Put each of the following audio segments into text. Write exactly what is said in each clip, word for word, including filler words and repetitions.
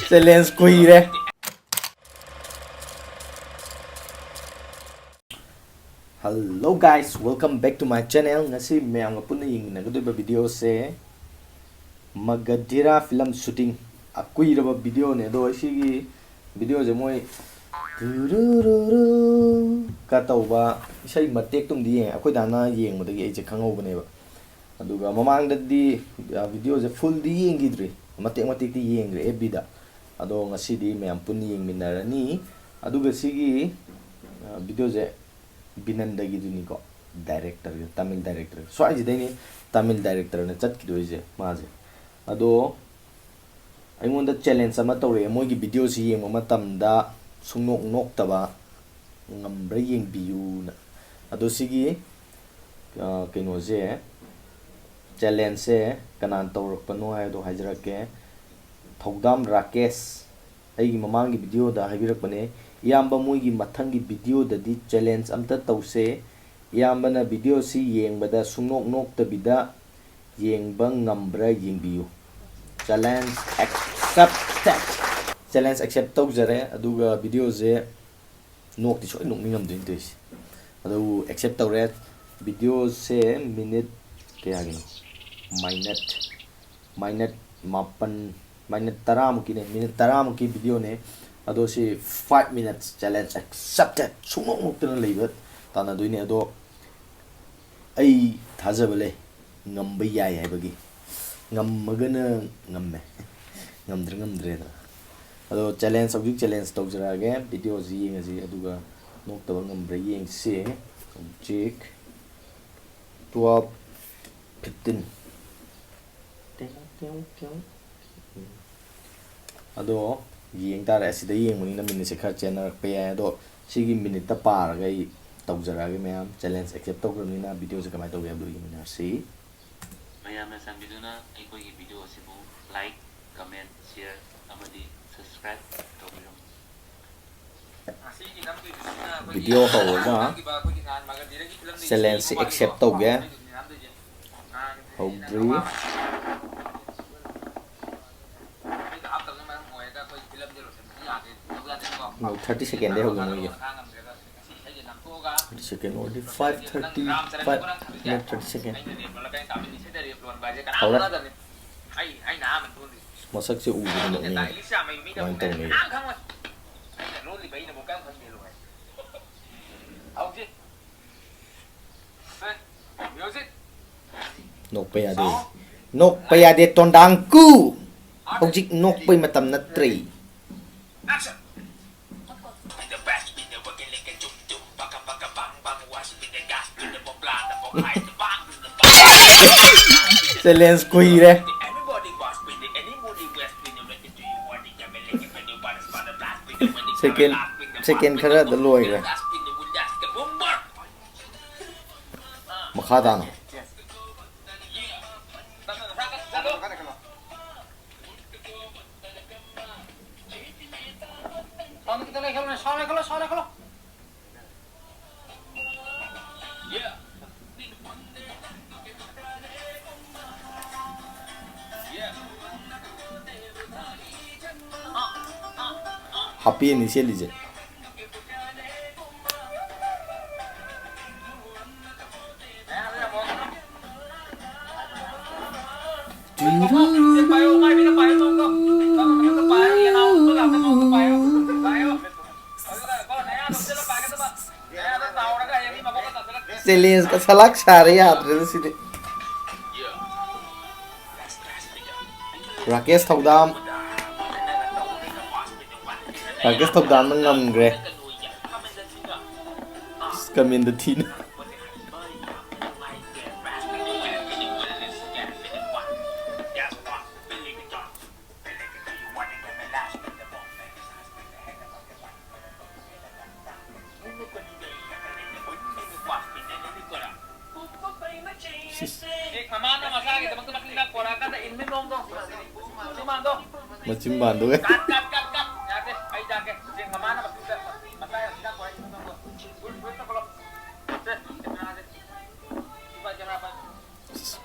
Challenge ꯀꯨꯏꯔꯦ꯫ Hello guys, welcome back to my channel. ꯉꯁꯤ ꯃꯌꯥꯝꯒ ꯄꯨꯟꯅ ꯌꯦꯡꯃꯤꯟꯅꯒꯗꯣꯏꯕ videoꯁꯦ ꯃꯒꯙꯤꯔꯥ film shooting꯫ ꯑꯀꯨꯏꯔꯕ videoꯅꯦ, ꯑꯗꯣ ꯁꯤꯒꯤ videoꯁꯦ ꯃꯣꯏ ꯇꯨꯔꯨꯔꯨꯔꯨ ꯀ ꯇꯧꯕ ꯏꯁꯩ ꯃꯇꯦꯛꯇꯨꯝꯗꯤ ꯌꯦꯡꯉꯦ꯫ ꯑꯩꯈꯣꯏ ꯗꯥꯅ ꯌꯦꯡꯕꯗꯒꯤ ꯑꯩꯁꯦ ꯈꯪꯍꯧꯕꯅꯦꯕ꯫ ꯑꯗꯨꯒ ꯃꯃꯥꯡꯗꯗꯤ, ꯑ, videoꯁꯦ fullꯗꯤ ꯌꯦꯡꯈꯤꯗ꯭ꯔꯤ, ꯃꯇꯦꯛ ꯃꯇꯦꯛꯇꯤ ꯌꯦꯡꯈ꯭ꯔꯦ FBꯗ꯫ ꯑꯗꯣ ꯉꯁꯤꯗꯤ ꯃꯌꯥꯝ ꯄꯨꯟꯅ ꯌꯦꯡꯃꯤꯟꯅꯔꯅꯤ꯫ ꯑꯗꯨꯒ ꯁꯤꯒꯤ, ꯑ, videoꯁꯦ ꯕꯤꯅꯟꯗꯒꯤꯗꯨꯅꯤꯀꯣ, directorꯒꯤ, Tamil director꯫ ꯁ꯭ꯋꯥꯏꯁꯤꯗꯩꯅꯤ Tamil directorꯅ ꯆꯠꯈꯤꯗꯣꯏꯁꯦ ꯃꯥꯁꯦ꯫ ꯑꯗꯣ ꯑꯩꯉꯣꯟꯗ challenge ꯑꯃ ꯇꯧꯔꯛꯑꯦ, ꯃꯣꯏꯒꯤ videoꯁꯤ ꯌꯦꯡꯕ ꯃꯇꯝꯗ ꯁꯨꯡꯅꯣꯛ ꯅꯣꯛꯇꯕ ꯉꯝꯕ꯭ꯔꯥ ꯌꯦꯡꯕꯤꯌꯨꯅ꯫ ꯑꯗꯣ ꯁꯤꯒꯤ, ꯑ, ꯀꯩꯅꯣꯁꯦ, challengeꯁꯦ ꯀꯅꯥꯅ ꯇꯧꯔꯛꯄꯅꯣ ꯍꯥꯏꯗꯣ ꯍꯥꯏꯖꯔꯛꯀꯦ꯫ ꯊꯧꯗꯥꯝ ꯔꯥꯀꯦꯁ ꯑꯩꯒꯤ ꯃꯃꯥꯡꯒꯤ videoꯗ ꯍꯥꯏꯕꯤꯔꯛꯄꯅꯦ, "ꯏꯌꯥꯝꯕ, ꯃꯣꯏꯒꯤ ꯃꯊꯪꯒꯤ videoꯗꯗꯤ challenge ꯑꯝꯇ ꯇꯧꯁꯦ꯫ ꯏꯌꯥꯝꯕꯅ videoꯁꯤ ꯌꯦꯡꯕꯗ ꯁꯨꯡꯅꯣꯛ ꯅꯣꯛꯇꯕꯤꯗ ꯌꯦꯡꯕ ꯉꯝꯕ꯭ꯔꯥ ꯌꯦꯡꯕꯤꯌꯨ꯫" Challenge accepted꯫ Challenge accept ꯇꯧꯖꯔꯦ, ꯑꯗꯨꯒ videoꯁꯦ ꯅꯣꯛꯇꯤ ꯁꯣꯏ ꯅꯣꯛꯅꯤꯡꯉꯝꯗꯣꯏꯅꯤ ꯇꯧꯔꯤꯁꯦ꯫ ꯑꯗꯨ accept ꯇꯧꯔꯦ꯫ Videoꯁꯦ minute ꯀꯌꯥꯒꯤꯅꯣ? Minute, minute ꯃꯥꯄꯟ, minute ꯇꯔꯥꯃꯨꯛꯀꯤꯅꯦ, minute ꯇꯔꯥꯃꯨꯛꯀꯤ videoꯅꯦ꯫ ꯑꯗꯣ ꯁꯤ five minutes challenge accepted꯫ ꯁꯨꯡꯅꯣꯛ ꯅꯣꯛꯇꯅ ꯂꯩꯕ ꯇꯥꯟꯅꯗꯣꯏꯅꯦ꯫ ꯑꯗꯣ ꯑꯩ ꯊꯥꯖꯕ ꯂꯩ, ꯉꯝꯕ ꯌꯥꯏ ꯍꯥꯏꯕꯒꯤ꯫ ꯉꯝꯃꯒꯅ ꯉꯝꯃꯦ, ꯉꯝꯗ꯭ꯔ ꯉꯝꯗ꯭ꯔꯦꯗꯅ꯫ ꯑꯗꯣ challenge, ꯍꯧꯖꯤꯛ challenge ꯇꯧꯖꯔꯛꯑꯒꯦ꯫ Videoꯁꯤ ꯌꯦꯡꯉꯁꯤ, ꯑꯗꯨꯒ ꯅꯣꯛꯇꯕ ꯉꯝꯕ꯭ꯔꯥ ꯌꯦꯡꯁꯤ꯫ ꯍꯧꯖꯤꯛ twelve fifteen꯫ ꯑꯗꯣ ꯌꯦꯡ ꯇꯥꯔꯦ꯫ ꯑꯁꯤꯗ ꯌꯦꯡꯕꯅꯤꯅ minuteꯁꯦ ꯈꯔ ꯆꯦꯟꯅꯔꯛꯄ ꯌꯥꯏ꯫ ꯑꯗꯣ ꯁꯤꯒꯤ minuteꯇ ꯄꯥꯔꯒ ꯑꯩ ꯇꯧꯖꯔꯛꯑꯒꯦ ꯃꯌꯥꯝ꯫ Challenge accept ꯇꯧꯈ꯭ꯔꯕꯅꯤꯅ videoꯁꯦ ꯀꯃꯥꯏꯅ ꯇꯧꯒꯦ ꯍꯥꯏꯕꯗꯨ ꯌꯦꯡꯃꯤꯟꯅꯔꯁꯤ꯫ ꯃꯌꯥꯝꯅ ꯆꯥꯟꯕꯤꯗꯨꯅ ꯑꯩꯈꯣꯏꯒꯤ video ꯑꯁꯤꯕꯨ like, comment, share ꯑꯃꯗꯤ subscribe ꯇꯧꯕꯤꯔꯝꯃꯨ꯫ Video ꯍꯧꯔꯒ challengeꯁꯤ accept ꯇꯧꯒꯦ꯫ ꯍꯧꯗ꯭ꯔꯤ꯫ ꯊꯥꯔꯇꯤ ꯁꯦꯀꯦꯟꯗꯩ ꯍꯧꯒꯦ ꯃꯣꯏꯒꯤ꯫ ꯊꯥꯔꯇꯤ ꯁꯦꯀꯦꯟ ꯑꯣꯏꯔꯗꯤ five thirty five minute thirty second. ꯍꯧꯔꯦ꯫ ꯃꯁꯛꯁꯦ ꯎꯕꯗ ꯅꯣꯛꯅꯤꯡꯉꯦ꯫ ꯀꯃꯥꯏꯅ ꯇꯧꯅꯤ? ꯅꯣꯛꯄ ꯌꯥꯗꯦ꯫ ꯅꯣꯛꯄ ꯌꯥꯗꯦ, ꯇꯣꯟꯗꯥꯡꯀꯨ꯫ ꯍꯧꯖꯤꯛ ꯅꯣꯛꯄꯩ ꯃꯇꯝ ꯅꯠꯇ꯭ꯔꯦ꯫ ꯆꯦꯂꯦꯟꯖ ꯀꯨꯏꯔꯦ꯫ ꯁꯦꯀꯦꯟ, ꯁꯦꯀꯦꯟ ꯈꯔꯗ ꯂꯣꯏꯈ꯭ꯔꯦ꯫ ꯃꯈꯥ ꯇꯥꯅ꯫ ꯍꯥꯞꯄꯦꯟꯅꯤ ꯁꯦꯠꯂꯤꯁꯦ꯫ ꯆꯦꯂꯦꯟꯖꯀ ꯁꯂꯥꯛ ꯁꯥꯔꯦ, ꯌꯥꯗ꯭ꯔꯦꯗ ꯁꯤꯗꯤ꯫ ꯔꯥꯀꯦꯁ ꯊꯧꯗꯥꯝ꯫ ꯔꯥꯀꯦꯁ ꯊꯧꯗꯥꯝꯅ ꯉꯝꯈ꯭ꯔꯦ꯫ ꯑꯁ, ꯀꯃꯦꯟꯗ ꯊꯤꯅ꯫ ꯁꯤꯁ꯫ ꯃꯆꯤꯟ ꯕꯥꯟꯗꯣ꯫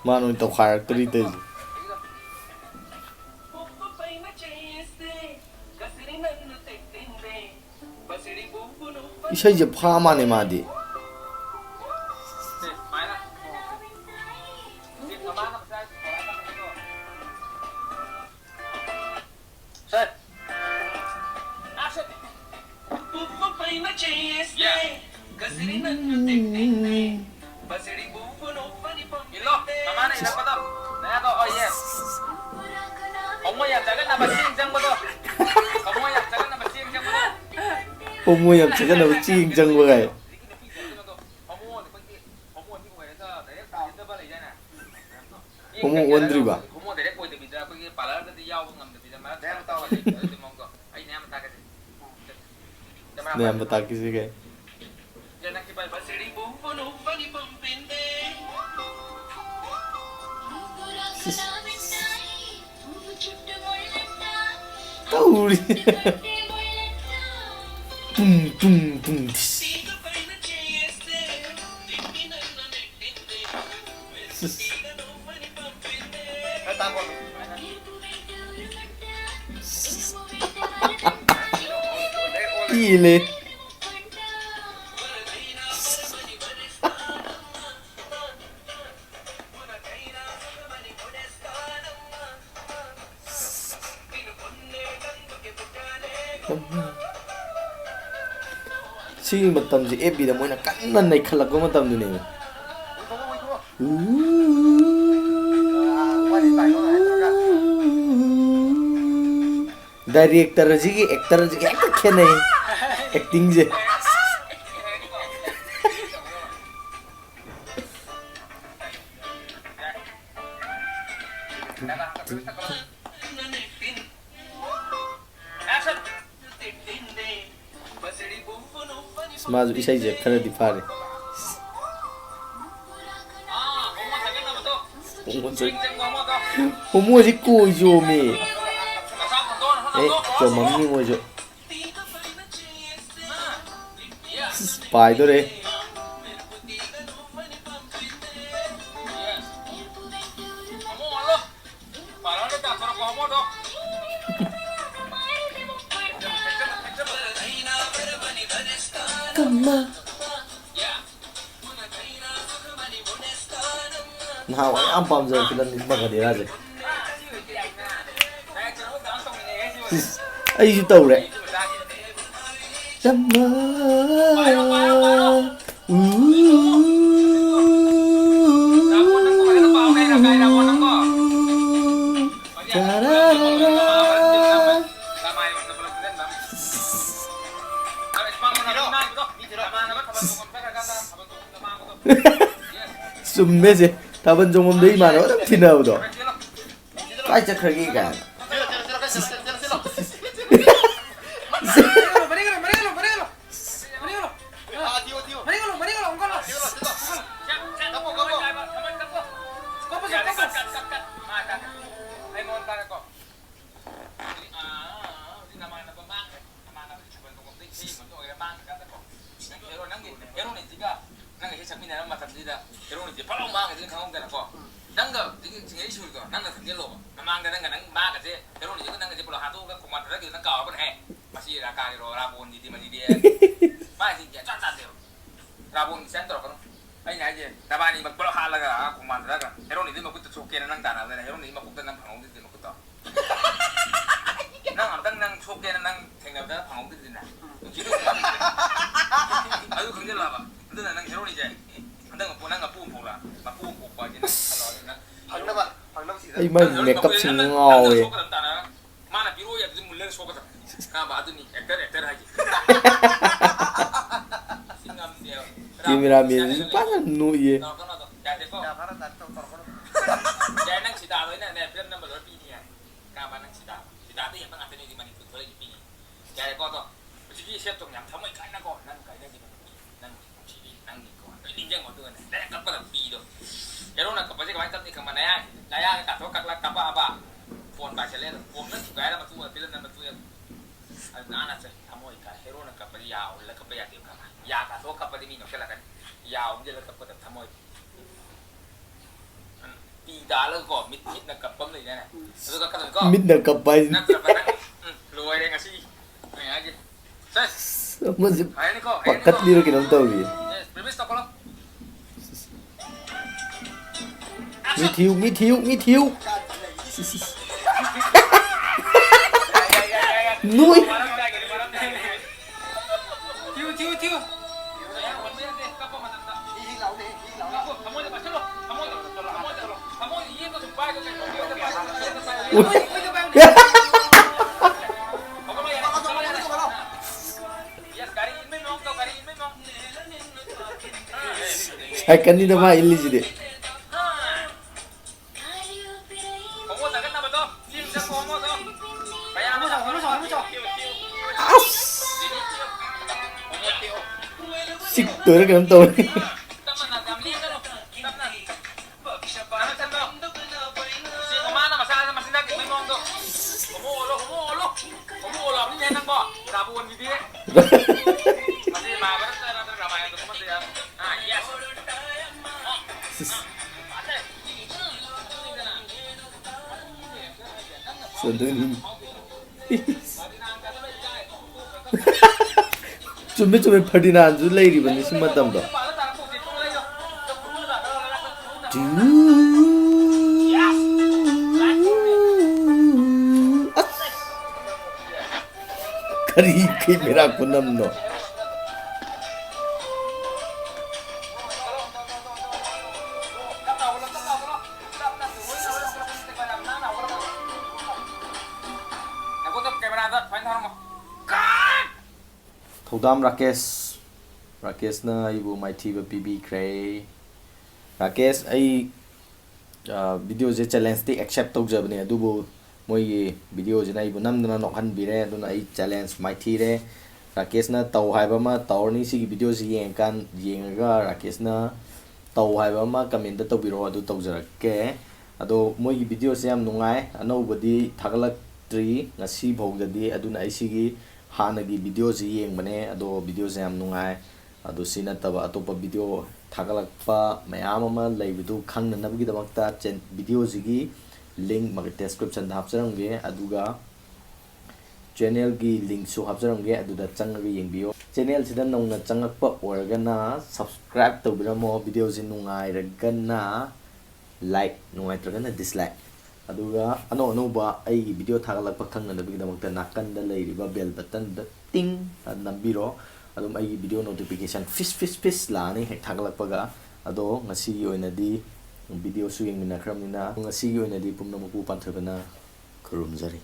ꯃꯥꯅ ꯑꯣꯏꯅ ꯇꯧꯈꯥꯏꯔꯛꯇ꯭ꯔꯤ ꯇꯧꯔꯤꯁꯦ꯫ ꯏꯁꯩꯁꯦ ꯐꯥ ꯃꯥꯅꯦ ꯃꯥꯗꯤ꯫ ꯍꯣꯃꯣ ꯌꯥꯝ ꯆꯒꯠꯅꯕ ꯆꯦꯡ ꯆꯪꯕ ꯀꯥꯏ꯫ ꯍꯣꯃꯣ ꯑꯣꯟꯗ꯭ꯔꯤꯕ? ꯅꯌꯥꯝꯕ ꯇꯥꯛꯀꯦꯁꯦ ꯀꯩ? ꯇꯧꯔꯤ꯫ ꯇꯨꯡ, ꯇꯨꯡ, ꯇꯨꯡ꯫ ꯀꯤꯂꯦ꯫ ꯁꯤꯒꯤ ꯃꯇꯝꯁꯦ ꯑꯦꯐ ꯕꯤꯗ ꯃꯣꯏꯅ ꯀꯟꯅ ꯅꯩꯈꯠꯂꯛꯄ ꯃꯇꯝꯗꯨꯅꯦꯕ꯫ ꯗꯥꯏꯔꯦꯛꯇꯔꯁꯤꯒꯤ ꯑꯦꯛꯇꯔꯁꯤꯒ ꯍꯦꯛꯇ ꯈꯦꯠꯅꯩ꯫ ꯑꯦꯛꯇꯤꯡꯁꯦ꯫ ꯑꯁ, ꯃꯥꯁꯨ ꯏꯁꯩꯁꯦ ꯈꯔꯗꯤ ꯐꯥꯔꯦ꯫ ꯍꯣꯃꯣꯁꯦ ꯀꯣꯏ ꯆꯣꯝꯃꯤ꯫ ꯑꯦ, ꯆꯣꯝꯃꯝꯅꯤ ꯃꯣꯏꯁꯨ꯫ ꯄꯥꯏꯗꯣꯔꯦ꯫ ꯅꯍꯥꯟꯋꯥꯏ ꯌꯥꯝ ꯄꯥꯝꯖꯕ ꯐꯤꯂꯝꯅꯤ ꯃꯒꯙꯤꯔꯥꯁꯦ꯫ ꯏꯁ, ꯑꯩꯁꯨ ꯇꯧꯔꯦ꯫ ꯆꯝꯃ꯫ ꯎ꯫ ꯇꯔꯥꯔꯥ꯫ ꯆꯨꯝꯃꯦꯁꯦ꯫ ꯊꯥꯕꯜ ꯆꯣꯡꯐꯝꯗ ꯏꯃꯥꯟꯅꯕ ꯑꯗꯨꯝ ꯊꯤꯟꯅꯕꯗꯣ꯫ ꯀꯥꯏ ꯆꯠꯈ꯭ꯔꯒꯦ ꯀꯥꯏꯅ꯫ ꯅꯪꯒ ꯍꯦꯛ ꯁꯛꯃꯤꯟꯅꯔꯝꯕ ꯃꯇꯝꯁꯤꯗ ꯍꯦꯔꯣꯅꯤꯁꯦ ꯐꯠ ꯂꯥꯎ ꯃꯥꯡꯒꯗꯣꯏꯅꯤ ꯈꯪꯍꯧꯗꯅꯀꯣ꯫ ꯅꯪꯒ ꯍꯧꯖꯤꯛ ꯆꯤꯡꯂꯩ ꯁꯨꯔꯤꯗꯣ ꯅꯪꯅ ꯈꯪꯖꯤꯜꯂꯣꯕ꯫ ꯃꯃꯥꯡꯗ ꯅꯪꯒ ꯅꯪ ꯃꯥꯒꯁꯦ ꯍꯦꯔꯣꯅꯤꯁꯤꯒ ꯅꯪꯒꯁꯦ ꯄꯨꯂꯞ ꯍꯥꯠꯇꯣꯛꯑꯒ ꯈꯣꯡꯕꯥꯟ ꯊꯥꯗꯈꯤꯕꯗꯣ ꯅꯪ ꯀꯥꯎꯔꯕꯅꯦ꯫ ꯍꯦ, ꯃꯁꯤ ꯔꯥꯀꯥꯔꯤꯔꯣ ꯔꯥꯕꯣꯟꯒꯤꯗꯤ ꯃꯁꯤꯗꯤ꯫ ꯃꯥꯁꯤ ꯒ꯭ꯌꯥꯟ ꯁꯨꯡꯇꯥ ꯇꯥꯗꯦꯕ꯫ ꯔꯥꯕꯣꯟꯒꯤ ꯁꯨꯃꯥꯏꯅ ꯇꯧꯔꯛꯀꯅꯨ꯫ ꯑꯩꯅ ꯍꯥꯏꯁꯦ ꯅꯕꯥꯅꯤꯃꯛ ꯄꯨꯂꯞ ꯍꯥꯠꯂꯒ ꯑꯥ ꯈꯣꯡꯕꯥꯟ ꯊꯥꯗꯈ꯭ꯔꯣ꯫ ꯍꯦꯔꯣꯅꯤꯗꯤ ꯃꯈꯨꯠꯇ ꯁꯣꯛꯀꯦꯅ ꯅꯪ ꯇꯥꯟꯅꯕꯗꯅ ꯍꯦꯔꯣꯅꯤꯗꯤ ꯃꯀꯣꯛꯇ ꯅꯪ ꯐꯪꯍꯧꯗ꯭ꯔꯤꯗꯨꯗꯤ ꯃꯈꯨꯠꯇꯣ꯫ ꯅꯪ ꯑꯝꯇꯪ ꯅꯪ ꯁꯣꯛꯀꯦꯅ ꯅꯪ ꯊꯦꯡꯅꯕꯗ ꯐꯪꯍꯧꯗ꯭ꯔꯤꯗꯨꯅ꯫ ꯅꯨꯡꯁꯤꯠꯅ ꯍꯨꯝꯕ꯫ ꯑꯗꯨ ꯈꯪꯖꯤꯜꯂꯣ ꯍꯥꯏꯕ꯫ ꯑꯗꯨꯅ ꯅꯪ ꯍꯦꯔꯣꯅꯤꯁꯦ ꯍꯟꯗꯛ ꯃꯄꯣꯛ ꯅꯪ ꯃꯄꯨ ꯑꯃ ꯄꯣꯛꯂ ꯃꯄꯨ ꯑꯃ ꯄꯣꯛꯄ ꯍꯥꯏꯁꯦ ꯅꯪ ꯈꯜꯂꯣ ꯍꯥꯏꯕ ꯅꯪ꯫ ꯐꯪꯅꯕ, ꯐꯪꯅꯕ ꯊꯤꯗ꯫ ꯑꯩ ꯃꯥꯏ ꯅꯪ ꯍꯦꯔꯣꯅꯤ ꯃꯦꯀꯞꯁꯤ ꯃꯄꯨꯁꯦ ꯅꯪ, ꯅꯪ, ꯅꯪꯅ ꯉꯥꯎꯋꯦ꯫ ꯁꯣꯛꯀꯗꯕ ꯇꯥꯟꯅꯔꯒ ꯃꯥꯅ ꯄꯤꯔꯛꯑꯣ ꯍꯥꯏꯕꯗꯨ ꯃꯨꯜꯂꯒ ꯁꯣꯛꯀꯗꯕ꯫ ꯈꯪꯉꯕ? ꯑꯗꯨꯅꯤ actor, actor ꯍꯥꯏꯁꯦ꯫ ꯁꯤ ꯉꯝꯗꯦꯕ꯫ ꯀꯦꯃꯦꯔꯥꯃꯦꯟꯁꯤꯁꯨ ꯐꯖꯅ ꯅꯣꯛꯏꯌꯦ꯫ ꯇꯧꯔꯛꯀꯅꯣ ꯑꯗꯣ꯫ ꯌꯥꯗꯦꯀꯣ? ꯌꯥ ꯐꯔ ꯇꯥꯔꯦ, ꯇꯧ-, ꯇꯧꯔꯛꯀꯅꯣ꯫ ꯌꯥꯏ, ꯅꯪ ꯁꯤꯗꯥꯗꯣ ꯑꯩꯅꯅꯦ ꯐꯤꯂꯝ ꯅꯝꯕ ꯂꯣꯏ ꯄꯤꯅꯤ ꯌꯥꯏ꯫ ꯀꯥꯕ ꯅꯪ ꯁꯤꯗꯥ, ꯁꯤꯗꯥꯗ ꯌꯦꯡꯕ ꯉꯥꯛꯇꯅꯤ ꯍꯧꯖꯤꯛ ꯃꯅꯤꯄꯨꯔ ꯊꯣꯛꯂꯛꯏꯁꯦ ꯄꯤꯅꯤ꯫ ꯌꯥꯔꯦꯀꯣ ꯑꯗꯣ? ꯍꯧꯖꯤꯛꯀꯤ ꯁꯦꯠꯇꯣ ꯌꯥꯝ ꯊꯃꯣꯏ ꯀꯥꯏꯅꯀꯣ ꯅꯪ ꯀꯥꯏꯅꯈꯤꯕ ꯅꯨꯄꯤ, ꯅꯪ ꯅꯨꯡꯁꯤꯕꯤ, ꯅꯪꯅꯤꯀꯣ꯫ ꯂꯣꯏ ꯅꯤꯡꯁꯤꯡꯉꯣ ꯑꯗꯨꯒꯅꯦ ꯗꯥꯏꯔꯦꯛ ꯀꯞꯀꯗꯕ ꯄꯤꯗꯣ꯫ ꯍꯦꯔꯣꯅ ꯀꯞꯄꯁꯦ ꯀꯃꯥꯏꯅ ꯀꯞꯅꯤ ꯈꯪꯕ? ꯅꯌꯥ, ꯅꯌꯥꯒ ꯀꯥꯊꯣꯛ ꯀꯛꯂꯛ ꯀꯞꯄꯛꯑꯕ ꯐꯣꯟ ꯄꯥꯏꯁꯜꯂꯦ ꯑꯗꯣ꯫ ꯐꯣꯟ ꯂꯣꯏ ꯊꯨꯒꯥꯏꯔ ꯃꯇꯨꯡꯗ ꯐꯤꯂꯝ ꯅꯝꯕ ꯇꯣꯛꯑꯦ꯫ ꯑꯗꯨ ꯅꯥꯟꯅ ꯆꯠ-, ꯊꯃꯣꯏ ꯀꯥꯏ꯫ ꯍꯦꯔꯣꯅ ꯀꯞꯄꯗꯤ ꯌꯥ ꯎꯝꯖꯜꯂ ꯀꯞꯄ ꯌꯥꯗꯦꯕ ꯈꯪꯕ꯭ꯔꯥ? ꯌꯥ ꯀꯥꯊꯣꯛꯑ ꯀꯞꯄꯗꯤ ꯃꯤ ꯅꯣꯛꯁꯜꯂꯛꯀꯅꯤ꯫ ꯌꯥ ꯎꯝꯖꯜꯂ ꯀꯞꯀꯗꯕ ꯊꯃꯣꯏ꯫ ꯎꯝ, ꯄꯤ ꯇꯥꯍꯜꯂꯒꯀꯣ, ꯃꯤꯠ, ꯃꯤꯠꯅ ꯀꯞꯄ ꯑꯃ ꯂꯩꯗꯥꯏꯅꯦ? ꯑꯗꯨ ꯀꯞꯀꯗꯕꯅꯤꯀꯣ꯫ ꯃꯤꯠꯅ ꯀꯞꯄ ꯍꯥꯏꯁꯤ꯫ ꯅꯠꯇ꯭ꯔꯕ ꯅꯪ, ꯎꯝ, ꯂꯣꯏꯔꯦ ꯉꯁꯤ꯫ ꯑꯩ ꯍꯥꯏꯁꯦ꯫ ꯁꯦ꯫ ꯑꯁ, ꯑꯃꯁꯦ ꯄꯥꯈꯠꯂꯤꯔ ꯀꯩꯅꯣꯝ ꯇꯧꯔꯤ꯫ ꯃꯤ ꯊꯤꯌꯨ, ꯃꯤ ꯊꯤꯌꯨ, ꯃꯤ ꯊꯤꯌꯨ꯫ ꯅꯣꯏ꯫ ꯊꯤꯌꯨ, ꯊꯤꯌꯨ, ꯊꯤꯌꯨ꯫ ꯁꯥꯏꯀꯜꯅꯤꯗ ꯃꯥ ꯏꯜꯂꯤꯁꯤꯗꯤ꯫ ꯑꯁ! ꯆꯤꯛꯇꯣꯏꯔ ꯀꯩꯅꯣꯝ ꯇꯧꯔꯦ꯫ ꯆꯨꯝꯃꯦ, ꯆꯨꯝꯃꯦ, ꯐꯔꯗꯤꯅꯥꯟꯁꯨ ꯂꯩꯔꯤꯕꯅꯤ ꯁꯤ ꯃꯇꯝꯗꯣ꯫ ꯑꯁ! ꯀꯔꯤ ꯀꯦꯃꯦꯔꯥ ꯈꯨꯅꯝꯅꯣ? ꯊꯧꯗꯥꯝ ꯔꯥꯀꯦꯁ꯫ ꯔꯥꯀꯦꯁꯅ ꯑꯩꯕꯨ ꯃꯥꯏꯊꯤꯕ ꯄꯤꯕꯤꯈ꯭ꯔꯦ꯫ ꯔꯥꯀꯦꯁ, ꯑꯩ, ꯑ, ꯚꯤꯗꯤꯑꯣꯁꯦ ꯆꯦꯂꯦꯟꯖꯇꯤ ꯑꯦꯛꯁꯦꯞ ꯇꯧꯖꯕꯅꯦ, ꯑꯗꯨꯕꯨ ꯃꯣꯏꯒꯤ ꯚꯤꯗꯤꯑꯣꯁꯤꯅ ꯑꯩꯕꯨ ꯅꯝꯗꯅ ꯅꯣꯛꯍꯟꯕꯤꯔꯦ, ꯑꯗꯨꯅ ꯑꯩ ꯆꯦꯂꯦꯟꯖ ꯃꯥꯏꯊꯤꯔꯦ꯫ ꯔꯥꯀꯦꯁꯅ ꯇꯧ ꯍꯥꯏꯕ ꯑꯃ ꯇꯧꯔꯅꯤ꯫ ꯁꯤꯒꯤ ꯚꯤꯗꯤꯑꯣꯁꯤ ꯌꯦꯡꯉꯀꯥꯟ, ꯌꯦꯡꯉꯒ ꯔꯥꯀꯦꯁꯅ ꯇꯧ ꯍꯥꯏꯕ ꯑꯃ ꯀꯃꯦꯟꯇ ꯇꯧꯕꯤꯔꯛꯑꯣ, ꯑꯗꯨ ꯇꯧꯖꯔꯛꯀꯦ꯫ ꯑꯗꯣ ꯃꯣꯏꯒꯤ ꯚꯤꯗꯤꯑꯣꯁꯦ ꯌꯥꯝ ꯅꯨꯡꯉꯥꯏ꯫ ꯑꯅꯧꯕꯗꯤ ꯊꯥꯒꯠꯂꯛꯇ꯭ꯔꯤ ꯉꯁꯤ ꯐꯥꯎꯗꯗꯤ, ꯑꯗꯨꯅ ꯑꯩ ꯁꯤꯒꯤ ꯍꯥꯟꯅꯒꯤ ꯚꯤꯗꯤꯑꯣꯁꯤ ꯌꯦꯡꯕꯅꯦ꯫ ꯑꯗꯣ ꯚꯤꯗꯤꯑꯣꯁꯦ ꯌꯥꯝ ꯅꯨꯡꯉꯥꯏ꯫ ꯑꯗꯣ ꯁꯤ ꯅꯠꯇꯕ ꯑꯇꯣꯞꯄ ꯚꯤꯗꯤꯑꯣ ꯊꯥꯒꯠꯂꯛꯄ ꯃꯌꯥꯝ ꯑꯃ ꯂꯩꯕꯗꯨ ꯈꯪꯅꯅꯕꯒꯤꯗꯃꯛꯇ ꯆꯦꯟ-, ꯚꯤꯗꯤꯑꯣꯁꯤꯒꯤ ꯂꯤꯡ ꯃꯥꯒꯤ ꯗꯦꯁꯀ꯭ꯔꯤꯞꯁꯟꯗ ꯍꯥꯞꯆꯔꯝꯒꯦ, ꯑꯗꯨꯒ ꯆꯦꯅꯦꯜꯒꯤ ꯂꯤꯡꯁꯨ ꯍꯥꯞꯆꯔꯝꯒꯦ, ꯑꯗꯨꯗ ꯆꯪꯉꯒ ꯌꯦꯡꯕꯤꯌꯣ꯫ ꯆꯦꯅꯦꯜꯁꯤꯗ ꯅꯧꯅ ꯆꯪꯉꯛꯄ ꯑꯣꯏꯔꯒꯅ subscribe ꯇꯧꯕꯤꯔꯝꯃꯣ, ꯚꯤꯗꯤꯑꯣꯁꯤ ꯅꯨꯡꯉꯥꯏꯔꯒꯅ like, ꯅꯨꯡꯉꯥꯏꯇ꯭ꯔꯒꯅ dislike꯫ ꯑꯗꯨꯒ ꯑꯅꯧ ꯑꯅꯧꯕ ꯑꯩꯒꯤ ꯚꯤꯗꯤꯑꯣ ꯊꯥꯒꯠꯂꯛꯄ ꯈꯪꯅꯅꯕꯒꯤꯗꯃꯛꯇ ꯅꯥꯀꯟꯗ ꯂꯩꯔꯤꯕ bell buttonꯗ ꯇꯤꯡ ꯅꯝꯕꯤꯔꯣ꯫ ꯑꯗꯨꯝ ꯑꯩꯒꯤ ꯚꯤꯗꯤꯑꯣ notification ꯐꯤꯁ ꯐꯤꯁ ꯐꯤꯁ ꯂꯥꯛꯑꯅꯤ ꯍꯦꯛ ꯊꯥꯒꯠꯂꯛꯄꯒ꯫ ꯑꯗꯣ ꯉꯁꯤꯒꯤ ꯑꯣꯏꯅꯗꯤ ꯚꯤꯗꯤꯑꯣꯁꯨ ꯌꯦꯡꯃꯤꯟꯅꯈ꯭ꯔꯕꯅꯤꯅ ꯉꯁꯤꯒꯤ ꯑꯣꯏꯅꯗꯤ ꯄꯨꯝꯅꯃꯛꯄꯨ ꯄꯥꯟꯊꯣꯏꯕꯅ ꯈꯨꯔꯨꯝꯖꯔꯤ꯫